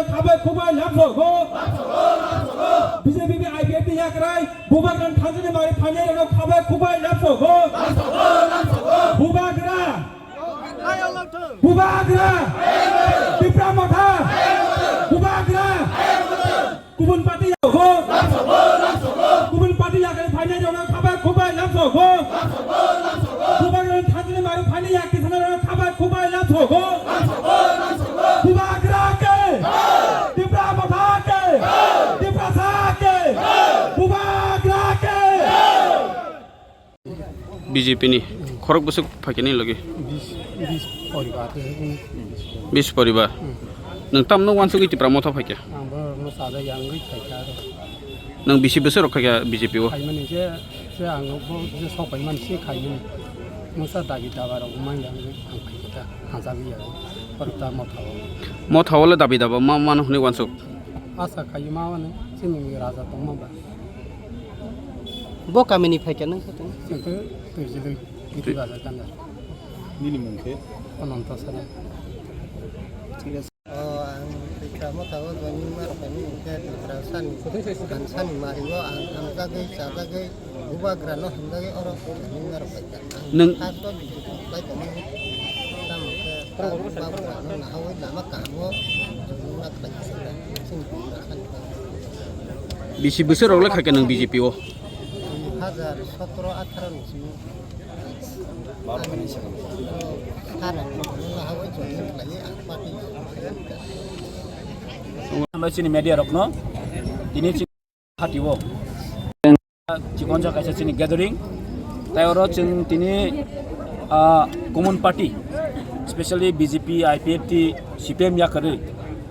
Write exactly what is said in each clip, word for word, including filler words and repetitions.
Khabai khubai lamsogo. B J P ni I P F ni yakrai Bubagra thanjani mari phainai rok khabai khubai lamsogo. Bubagra. Bubagra. Tipra Motha. Bubagra. Kubun party yakho. Kubun party yakhe phainai rok khabai khubai lamsogo. Bubagra thanjani mari phainai yakhe sana rok khabai khubai lamsogo. Bubagra ke. Tipra Motha ke. Tiprasa ke. Bubagra ke. B J P ni khorok bwswk phaikhe nini logi? Bis, bis poribar. Bis poribar. Hmm. Nwng tamno wansugwi Tipra Motha phaikha? Ang borokno chajak ya wngwi phaikha aro. Nwng bisi bwswk rok khaikha B J P o? Khaimani je, je ang bo je sok paimani se khaimani. Mungsa dabi daba rok wngmani ya wngwi ang phaikha ta, hajagwi ya wngwi. Oro ta Motha o. Motha o le dabi daba ma mano hwnwi wansuk? Asa khaio ma mano, chini raja tongma ba. Bo kamini phaikha nang khe tong? Chwng khe Tuichilwi, Giti Bazar Kanda. Nini mung khe? Ananta Sara. Thik ase. O, ang Tipra Motha o joining ma rwkha ni hwnkhe Tipra sani, gan sani mari o ang hamjagwi, chajagwi, Bubagra no hamjagwi oro joining ma rwkha. Nwng first o B J P bai tongmani. Tamo khe Bubagra no nahawi lama kaham o joining ma rwkha. Chini Tipra sani. Bisi bwswk rok le khaikha nwng B J P o? Dui hajar sotro atharo ni simi. Hambai chini media rokno tini chini party o chikon ja kaisa chini gathering tai oro chwng tini, ah, common party, specially B J P, I P F T, C P M yakarwi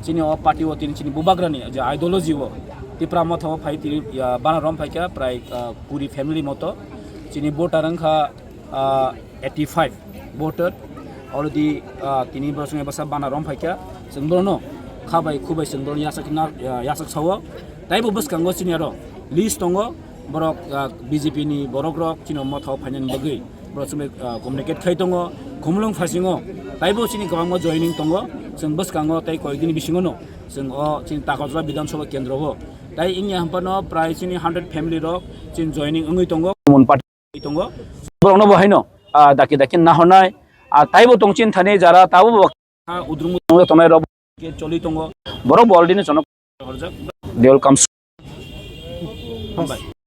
chini o party o tini chini Bubagrani je ideology o Tipra Motha o phai tini, ah, bana rom phaikha prai, ah, kuri family moto chini voter wngkha, ah, eighty five voter already, ah, tini borok songni bwsa bana rom phaikha. Chwng borokno khabai khubai chwng borokno yasak na, ah, yasak sao. Taibo bwskango chini aro list tongo, borok, ah, B J P ni borok rok chini Motha o phainani bagwi borok chwngno, ah, communicate khai tongo. Khumulwng phasingo taibo chini kwbangma joining tongo. Chwng bwskango tei koyekdini bisingono chwng o chini Takarjala Bidhan Sabha Kendro o tai wngya hwnphano prai chini hundred family rok chini joining wngwi tongo. Mon party tongo. Borokno bo haino, ah, daki daki nahornai, ah, taibo tongchin thani jara tabo bo ha udrung tongnai rok ke choli tongo. Borok bo already no chonok horjak. They will come soon. Hambai.